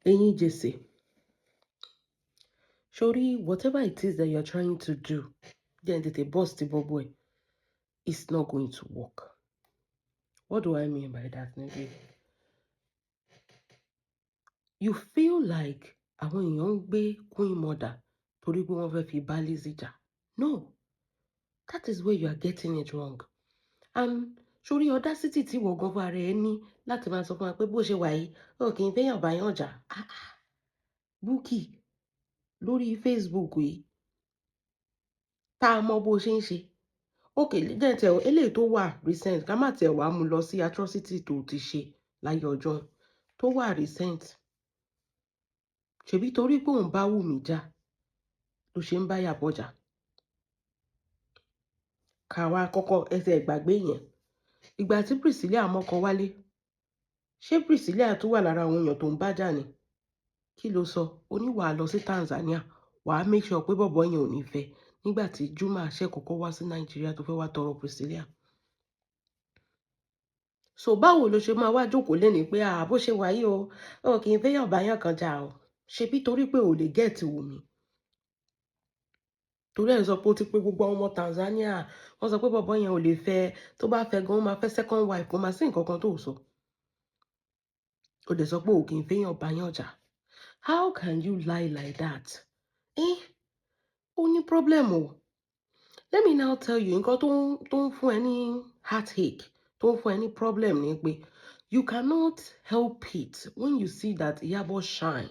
Eyín Jesse, sórí whatever it is that you are trying to do, jẹ́ n tètè burst bubble ẹ̀, it's not going to work. What do I mean by that? Ni pé you feel like àwọn èèyàn ń gbé Queen Mother torí pé wọ́n fẹ́ fi bá Lizzy jà. No, that is where you are getting it wrong. And sórí audacity tí wọ́n gan fún ara ẹ ní láti máa sọ fún wa pé bó ṣe wà yìí, ó kì í fẹ́yàn báyàn jà. Ah ah, Bukky lórí Facebook yìí tá a mọ bó ṣe ń ṣe. Ok, jẹ́ tẹ̀ eléyìí tó wà recent, ká má tẹ̀ wá mú lọ sí atrocity tó ti ṣe láyé ọjọ́ tó wà recent. Ṣebí torí pé òun bá Wùmí jà ló ṣe ń bá Ìyábọ̀ jà. Ká wá kọ́kọ́ ẹsẹ̀ ìgbàgbé yẹn. Ìgbà tí Priscilla mọ́kọ wálé, ṣé Priscilla tó wà lára àwọn èèyàn tó ń bá jà ni? Kí ló sọ? Ó ní wàá lọ sí Tanzania, wàá make sure pé bọ̀bọ̀ yẹn ò ní fẹ́ nígbà tí Juma ṣe kọ́kọ́ wá sí Nàìjíríà tó fẹ́ wá tọrọ Priscilla. So báwo ló ṣe máa wá jókòó lẹ́ni pé à bó ṣe wáyé o, ò kì í fẹ́yàn báyàn kan jà o? Ṣebí torí pé ò lè get Wùmí, torí ẹ̀ sọ pé ó ti pé gbogbo àwọn ọmọ Tanzania, wọ́n sọ pé bọ̀bọ̀ yẹn ò lè fẹ́, tó bá fẹ́ gan, ó máa fẹ́ second wife, kò máa sí nǹkan kan tó sọ. Ó dẹ̀ sọ pé ò kì í fẹ́yàn báyàn jà. How can you lie like that? Eh, ó ní problem o. Let me now tell you, nǹkan tó ń fún ẹ ní heartache, tó ń fún ẹ ní problem ni pé you cannot help it when you see that Iyabo shine.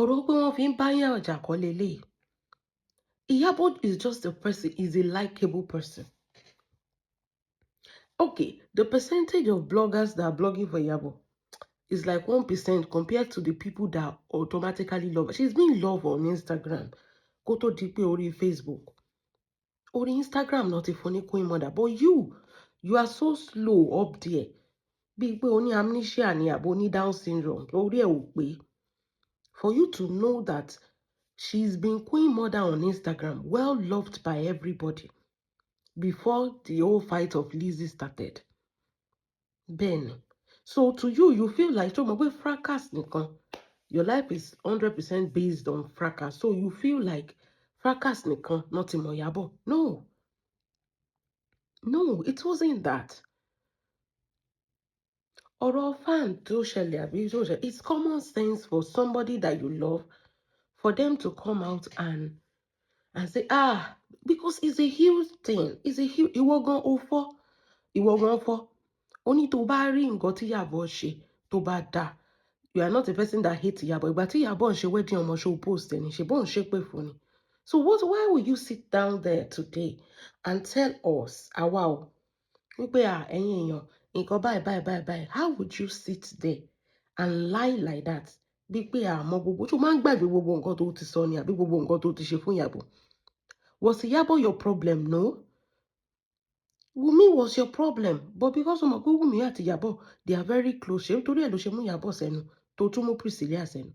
Ọ̀rọ̀ pé wọ́n fi ń báyàn jà kọ́ lélẹ̀. Iyabo is just a person, is a likable person. Okay, the percentage of bloggers that are blogging for Iyabo is like 1% compared to the people that automatically love her. She's been loved on Instagram. Kó tó di pé orí Facebook. Orí Instagram náà ti fún ní Queen Mother. But you are so slow up there. Bíi pé o ní amnesia ni àbí o ní Down syndrome. Orí ẹ̀ ò pé. For you to know that she's been Queen Mother on Instagram, well loved by everybody, before the whole fight of Lizzie started. Bẹ́ẹ̀ni. So to you, you feel like, tó mọ̀ pé fracas nìkan, your life is 100% based on fracas. So you feel like fracas nìkan náà ti mọ̀ Ìyábọ̀. No. No, it wasn't that. Ọ̀rọ̀ fan tó ṣẹlẹ̀ àbí tó ṣẹlẹ̀, it's common sense for somebody that you love for them to come out and say, ah, because it's a huge thing. It's a huge, ìwọ gan ó fọ́, ìwọ gan fọ́. Ó ní tó bá rí nǹkan tí Ìyábọ̀ ṣe tó bá dáa. You are not a person that hates Ìyábọ̀. Ìgbà tí Ìyábọ̀ ń ṣe wedding ọmọ, ṣó post ẹni, ṣe bó ń ṣépè fún ni. So why will you sit down there today and tell us, àwa o, wípé à ẹ̀yin èèyàn, nǹkan báyìí, báyìí, báyìí, báyìí? How would you sit there and lie like that? Bí pé àmọ́ gbogbo, tó máa ń gbàgbé gbogbo nǹkan tó ti sọ ni àbí gbogbo nǹkan tó ti ṣe fún Ìyábọ̀. Was Ìyábọ̀ your problem? No. Wunmi was your problem, but because o mọ̀ pé Wunmi àti Ìyábọ̀, they are very close, ṣé torí ẹ̀ ló ṣe mú Ìyábọ̀ sẹ́nu tó tún mú Priscilla sẹ́nu?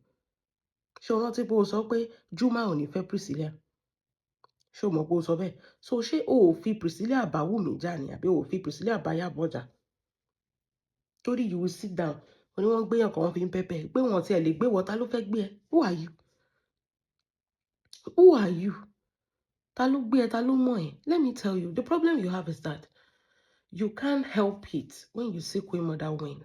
Ṣé o rántí pé o sọ pé Juma ò ní fẹ́ Priscilla? Ṣé o mọ̀ pé o sọ bẹ́ẹ̀? So ṣé o ò fi Priscilla bá Wunmi jà ni àbí o ò fi Priscilla bá Ìyábọ̀ jà? Torí you will sit down, o ní wọ́n gbé yàn kan, wọ́n fi ń pẹ́pẹ́ pé wọ́n tiẹ̀ lè gbé wọ́. Ta ló fẹ́ gbé ẹ? Who are you? Who are you? Ta ló gbé ẹ? Ta ló mọ̀ ẹ́? Let me tell you, the problem you have is that you can't help it when you see Queen Mother win.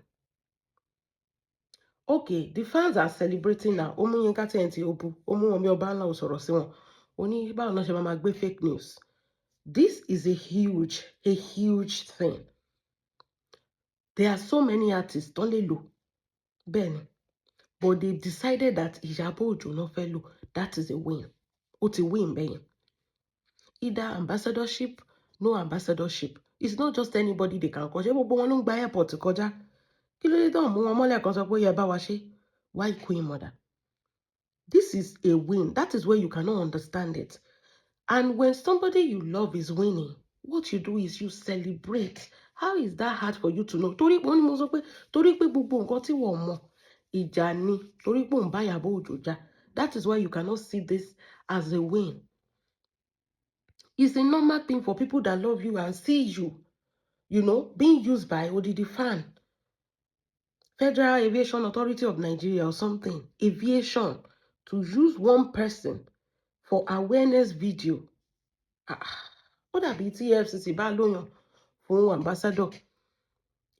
Okay, the fans are celebrating now. Ó mú Yínká TNT, ó bú, ó mú wọn bí ọba ńlá, ó sọ̀rọ̀ sí wọn. Ó ní báwo náà ṣe máa máa gbé fake news. This is a huge thing. There are so many artists tó lè lò bẹ́ẹ̀ ni, but they decided that Ìyábọ̀ Òjó náà fẹ́ lò. That is a win. Ó ti win bẹ́yẹn. Either ambassadorship, no ambassadorship, it's not just anybody they can call. Ṣé gbogbo wọn ló ń gba airport kọjá? Kí ló dé tó mú wọn mọ́lẹ̀ kan sọ pé yẹ bá wa ṣe? Why Queen Mother? This is a win. That is where you cannot understand it. And when somebody you love is winning, what you do is you celebrate. How is that hard for you to know? Torí pé wọ́n ní mo sọ pé torí pé gbogbo nǹkan tí wọ́n mọ̀ ìjà ni, torí pé òun bá Ìyábọ̀ Òjó jà. That is why you cannot see this as a win. It's a normal thing for people that love you and see you being used by odidi fan. Federal Aviation Authority of Nigeria or something, aviation, to use one person for awareness video. Ah, ó dàbí tí EFCC bá lóyàn fún ambassador.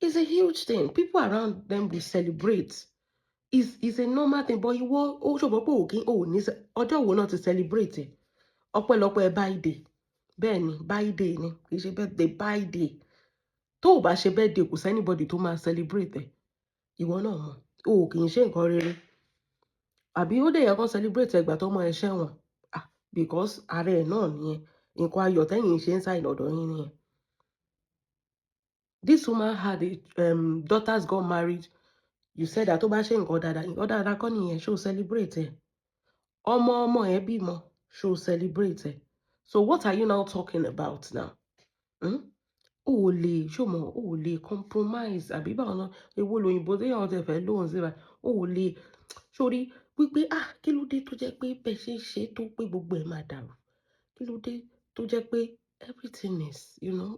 It's a huge thing. People around them will celebrate. It's a normal thing, but ìwọ ó ṣòfò pé òkín ò ní ọjọ́ wo náà ti celebrate ẹ̀. Ọpẹ́lọpẹ́ birthday. Bẹ́ẹ̀ ni, birthday ni, kì í ṣe birthday, birthday. Tó o bá ṣe birthday, kò sí anybody tó máa celebrate ẹ̀. Ìwọ náà mọ̀, o kì í ṣe nǹkan rere. Àbí ó dẹ̀ yẹ kó celebrate ẹgbà tó mọ ẹṣẹ́ wọn? Ah, because ara ẹ̀ náà nìyẹn. Nǹkan ayọ̀ tẹ́yìn ṣe ń sáì lọ́dọ̀ yín nìyẹn. This woman had a daughters got married. You said that tó bá ṣe nǹkan dáadáa kọ́ nìyẹn, ṣó celebrate ẹ̀? Ọmọ ọmọ ẹ̀ bímọ, ṣó celebrate ẹ̀? So what are you now talking about now? Hmm? O ò lè, ṣó mọ̀, o ò lè compromise àbí báwo náà, èwo lòyìnbó téèyàn tẹ̀ fẹ́ lóhùn sí báyìí. O ò lè, sórí wípé, ah, kí ló dé tó jẹ́ pé bẹ́ẹ̀ ṣe ń ṣe tó pé gbogbo ẹ̀ máa dàrú? Kí ló dé tó jẹ́ pé everything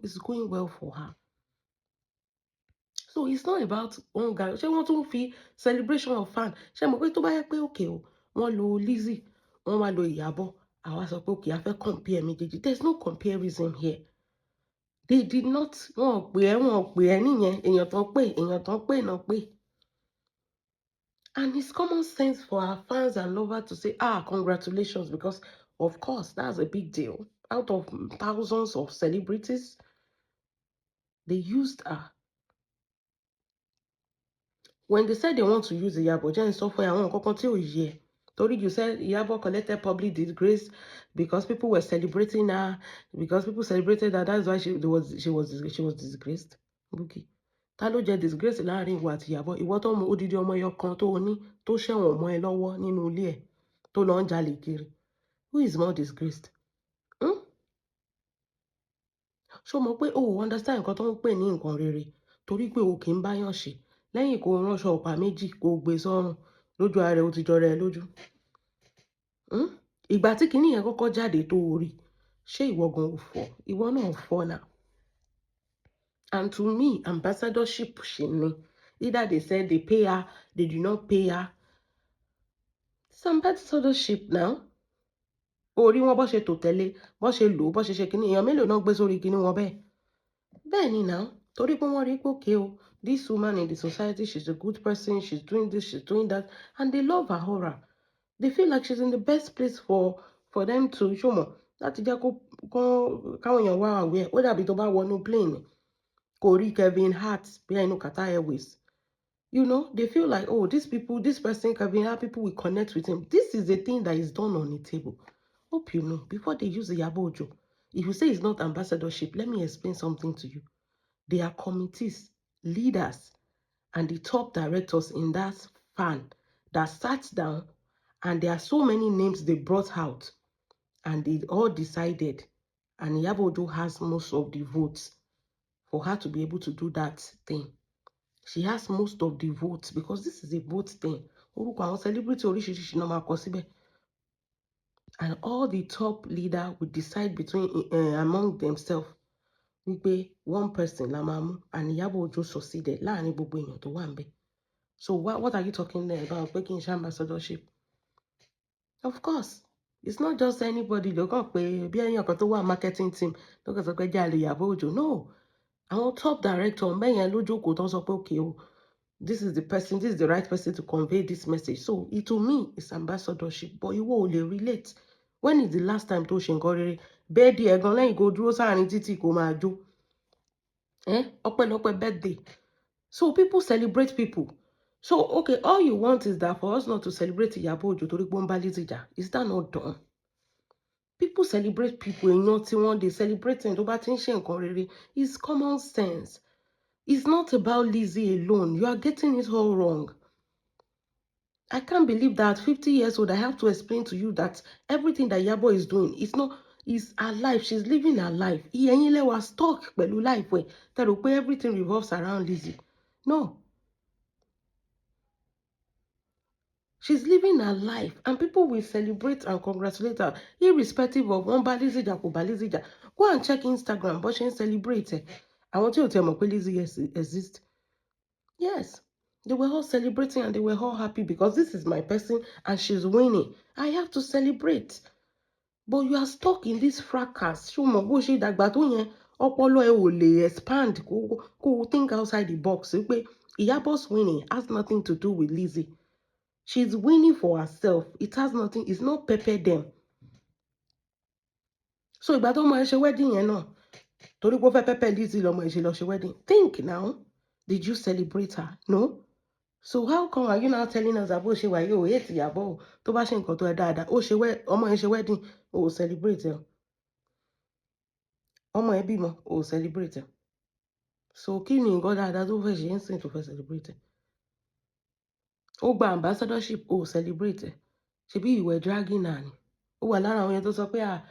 is going well for her? So it's not about one guy. Ṣé wọ́n tún fi celebration of fan? Ṣé mo pé tó bá yẹ pé okay o, wọ́n lo Lizzy, wọ́n wá lo Ìyábọ̀, àwa sọ pé okay, a fẹ́ compare méjèèjì. There's no comparison here. They did not, wọ́n ò pè ẹ́, wọ́n ò pè ẹ́ nìyẹn. Èèyàn tán pè náà pè. And it's common sense for our fans and lovers to say, "Ah, congratulations," because of course that's a big deal. Out of thousands of celebrities, they used her. When they said they want to use Iyabo, jẹ́ n sọ fún ẹ àwọn nǹkan kan tí ò yẹ. Torí you said Iyabo collected public disgrace because people were celebrating her, because people celebrated her, that's why she was disgraced. Bukky. Ta ló jẹ disgrace láàrin ìwọ àti Ìyábọ̀? Ìwọ tó mú odidi ọmọ ẹyọ kan tó ní tó ṣẹ̀wọ̀n mọ́ ẹ lọ́wọ́ nínú ilé ẹ̀ tó lọ ń jalè kiri. Who is more disgraced? Hmm? Ṣó mọ̀ pé o ò understand nǹkan tó ń pè ní nǹkan rere torí pé o kì í báyàn ṣe lẹ́yìn kó ránṣọ ọ̀pá méjì kó gbé sọ́rùn lójú ara ẹ̀, ó ti jọra ẹ lójú. Hmm? Ìgbà tí kinní yẹn kọ́kọ́ jáde tó o rí, ṣé ìwọ gan ò fọ́? Ìwọ náà fọ́ náà. And to me, ambassadorship ṣì ni. Either they said they pay her, they do not pay her. It's ambassadorship now. Orí wọn bó ṣe tò tẹ̀lé, bó ṣe lò ó, bó ṣe ṣe kinní, èèyàn mélòó náà gbé sórí kinní wọn bẹ́ẹ̀. Bẹ́ẹ̀ ni now, torí pé wọ́n rí pé okay o, this woman in the society, she's a good person, she's doing this, she's doing that, and they love her aura. They feel like she's in the best place for them to show mọ̀ láti jẹ́ kó káwọn èèyàn wá aware. Ó dàbí tó bá wọnú plane kò rí Kevin Hart bí inú Qatar Airways. They feel like, oh, these people, this person, Kevin Hart, people will connect with him. This is the thing that is done on the table. Hope you know, before they use the Iyabo Ojo, if you say it's not ambassadorship, let me explain something to you. There are committees, leaders, and the top directors in that fan that sat down, and there are so many names they brought out, and they all decided, and Iyabo Ojo has most of the votes for her to be able to do that thing. She has most of the votes because this is a vote thing. Orúkọ àwọn celebrity oríṣiríṣi náà máa kọ síbẹ̀. And all the top leader will decide between among themselves wípé one person la máa mú, and Iyabo Ojo succeeded láàrin gbogbo èèyàn tó wà níbẹ̀. So what are you talking there about pé kí n ṣe ambassadorship? Of course, it's not just anybody ló kàn pé bí ẹ̀yàn kan tó wà marketing team ló kàn sọ pé jẹ́ àlè Ìyábọ̀ Òjó. No, àwọn top director mẹ́yẹn ló jókòó tó ń sọ pé okay o, this is the person, this is the right person to convey this message. So it, to me, is ambassadorship, but ìwọ ò lè relate. When is the last time tó ṣe nǹkan rere? Birthday ẹ̀ gan lẹ́yìn kó dúró sáàrin títì kó máa jó. Ọpẹ́lọpẹ́ birthday. So people celebrate people. So okay, all you want is that for us not to celebrate Ìyábọ̀ Òjó torí pé ó ń bá Lizzy jà. Is that not done? People celebrate people. Èèyàn tí wọ́n dey celebrate tó bá ti ń ṣe nǹkan rere is common sense. It's not about Lizzy alone. You are getting it all wrong. I can't believe that 50 years old, I have to explain to you that everything that Iyabo is doing is not is her life. She's living her life. Ẹ̀yin lẹ wà stuck pẹ̀lú life ẹ̀. Tẹ́ rò pé everything revolves around Lizzy. No. She's living her life and people will celebrate and congratulate her irrespective of wọ́n bá Lizzy jà, kò bá Lizzy jà. Go and check Instagram bó ṣe ń celebrate ẹ̀. Àwọn tí ò tiẹ̀ mọ̀ pé Lizzy exist. Yes. They were all celebrating and they were all happy because this is my person and she's winning. I have to celebrate. But you are stuck in this fracas. Ṣé o mọ̀ bó ṣe dàgbà tó yẹn? Ọpọlọ ẹ ò lè expand kó think outside the box wípé Iyabo's winning has nothing to do with Lizzy. She's winning for herself. It has nothing, it's not pepper them. So ìgbà tó mọ ẹ ṣe wedding yẹn náà, torí pé ó fẹ́ pepper Lizzy lọmọ ẹ ṣe lọ ṣe wedding. Think now. Did you celebrate her? No. So how come are you now telling us that bó ṣe wà yóò hate Ìyábọ̀ o, tó bá ṣe nǹkan tó ẹ dáadáa, ó ṣe ọmọ ẹ ṣe wedding, o ò celebrate ẹ, ọmọ ẹ bímọ, o ò celebrate ẹ? So kí ni nǹkan dáadáa tó fẹ́ ṣe ń sìn tó fẹ́ celebrate ẹ? Ó gba ambassadorship, o ò celebrate ẹ. Ṣebí you were dragging her ni? Ó wà lára àwọn yẹn tó sọ pé à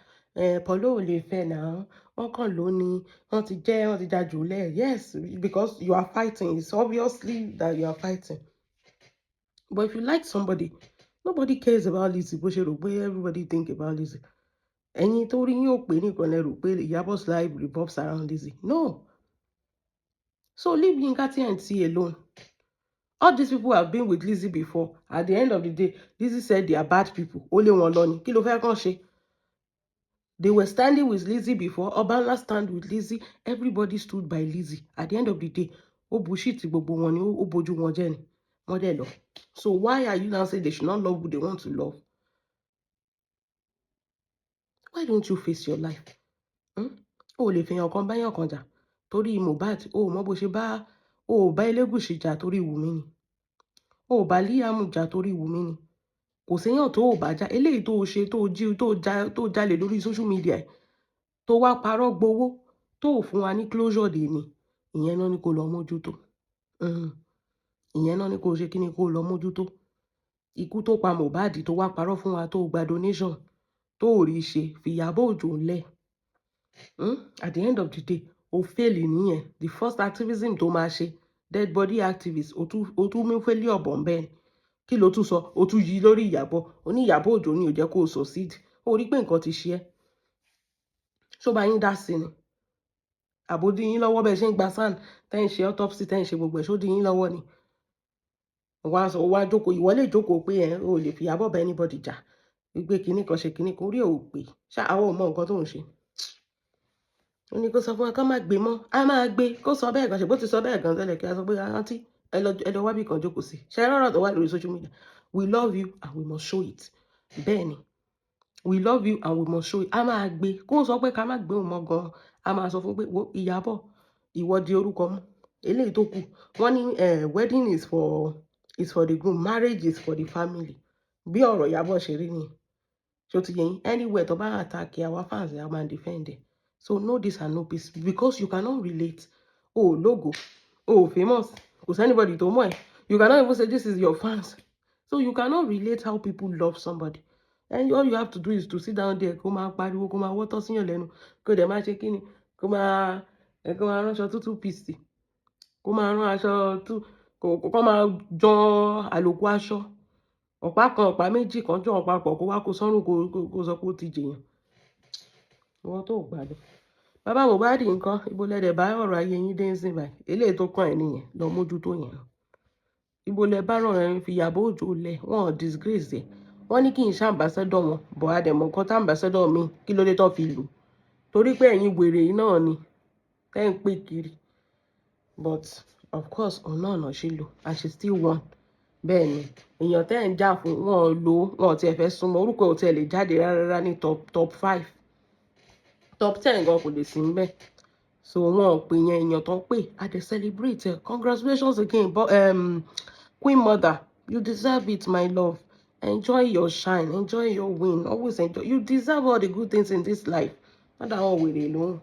Paulo ò lè fẹ́ náà, wọ́n kàn ló ní wọ́n ti jẹ́, wọ́n ti já jù lẹ̀. Yes, because you are fighting. It's obviously that you are fighting. But if you like somebody, nobody cares about Lizzy bó ṣe rò pé everybody think about Lizzy. Ẹ̀yin tó rí yín ò pé nìkan lẹ rò pé Ìyábọ̀'s life revolves around Lizzy. No. So leave Yinka TNT alone. All these people have been with Lizzy before. At the end of the day, Lizzy said they are bad people. Ó lé wọn lọ ni. Kí ló fẹ́ kàn ṣe? They were standing with Lizzy before. Obanla stand with Lizzy. Everybody stood by Lizzy. At the end of the day, ó bullshit gbogbo wọn ni, ó bójú wọn jẹ́ ni. Wọ́n dẹ̀ lọ. So why are you now saying they should not love who they want to love? Why don't you face your life? Hmm? O lè fèèyàn kan báyàn kan jà torí Mohbad, o ò mọ bó ṣe bá, o ò bá Elégùṣì jà torí Wùmí ni. O ò bá Liam jà torí Wùmí ni. Kò séyàn tó ò bá jà. Eléyìí tó o ṣe, tó o jí, tó o já, tó o jalè lórí social media, tó wá parọ́ gbowó, tó ò fún wa ní closure dè ní. Ìyẹn náà ni kò lọ mójútó. Ìyẹn náà ni kò ṣe kí ni kò lọ mójútó. Ikú tó pa Mohbad, tó wá parọ́ fún wa, tó gba donation, tó ò rí ṣe, fi Ìyábọ̀ Òjó lẹ̀. At the end of the day, o fail nìyẹn. The first activism tó máa ṣe, dead body activist, o tún mú failure bọ̀ ń bẹ́ẹ̀ ni. Kí ló tún sọ? O tún yí lórí Ìyábọ̀. O ní Ìyábọ̀ Òjó ni ò jẹ́ kó o succeed. O rí pé nǹkan ti ṣe ẹ́. Ṣó bá yín dá sí ni? Àbò dí yín lọ́wọ́ bẹ́ẹ̀ ṣe ń gba SAN, tẹ́ ń ṣe autopsy, tẹ́ ń ṣe gbogbo ẹ̀, ṣó dí yín lọ́wọ́ ni? Wá sọ, wá jókòó, ìwọ lè jókòó pé ẹ ò lè fi Ìyábọ̀ bá anybody jà. Wípé kinní kan ṣe kinní kan, orí ẹ̀ ò pé. Ṣá àwọn ò mọ nǹkan tó ń ṣe. Ó ní kó sọ fún wa ká má gbé mọ́. A máa gbé. Kó sọ bẹ́ẹ̀ gan, ṣe bó ti sọ bẹ́ẹ̀ gan tẹ́lẹ̀ kí a sọ pé aunty, ẹ lọ wábì kan jókòó sí. Ṣé ẹ rọ̀rọ̀ tó wà lórí social media? We love you and we must show it. Bẹ́ẹ̀ ni. We love you and we must show it. A máa gbé. Kó sọ pé ká má gbé òun mọ́ gan. A máa sọ fún pé wo Ìyábọ̀, ìwọ di orúkọ mú. Eléyìí tó kù. Wọ́n ní wedding is for the groom, marriage is for the family. Bí ọ̀rọ̀ Ìyábọ̀ ṣe rí ni. Ṣé o ti yé yín? Anywhere tó bá attack our fans, a máa defend ẹ̀. So know this and know peace because you cannot relate. O ò lógo, o ò famous, kò sí anybody tó mọ̀ ẹ́. You cannot even say this is your fans. So you cannot relate how people love somebody. And all you have to do is to sit down there, kó máa pariwo, kó máa wọ́tọ́ síyàn lẹ́nu, kó dẹ̀ máa ṣe kíni, kó máa ránṣọ two piece, kó máa rán aṣọ two, kó máa jọ àlòkù aṣọ ọ̀pá kan, ọ̀pá méjì kan jọ papọ̀, kó wá kó sọ́rùn, kó sọ pé ó ti jèèyàn. Ìwọ tó gbádùn. Bàbá Mohbad ńkọ́, ibo lẹ dẹ̀ bá ọ̀rọ̀ ayé yín dé ń sìn báyìí? Eléyìí tó kàn ẹ́ nìyẹn, lọ mójútó yẹn. Ibo lẹ bá ọ̀rọ̀ ẹ, fi Ìyábọ̀ Òjó lẹ̀, wọ́n disgrace ẹ̀. Wọ́n ní kí n ṣe ambassador wọn, but a dẹ̀ mọ̀ nǹkan tá ambassador mi, kí ló dé tó fi lò. Torí pé ẹ̀yin wèrè yìí náà ni tẹ́ ń pè kiri. But of course, òun náà náà ṣe lò and she still won. Bẹ́ẹ̀ ni, èèyàn tẹ́ ń jà fún wọn ò lò, wọn ò tiẹ̀ fẹ́ súnmọ́, orúkọ ò tiẹ̀ lè jáde rárá ní top five, top 10 gan kò lè sí níbẹ̀. So wọn ò pè yẹn, èèyàn tó ń pè, a dẹ̀ celebrate ẹ. Congratulations again, but Queen Mother, you deserve it, my love. Enjoy your shine, enjoy your win, always enjoy. You deserve all the good things in this life. Má dá àwọn wèrè lóhùn.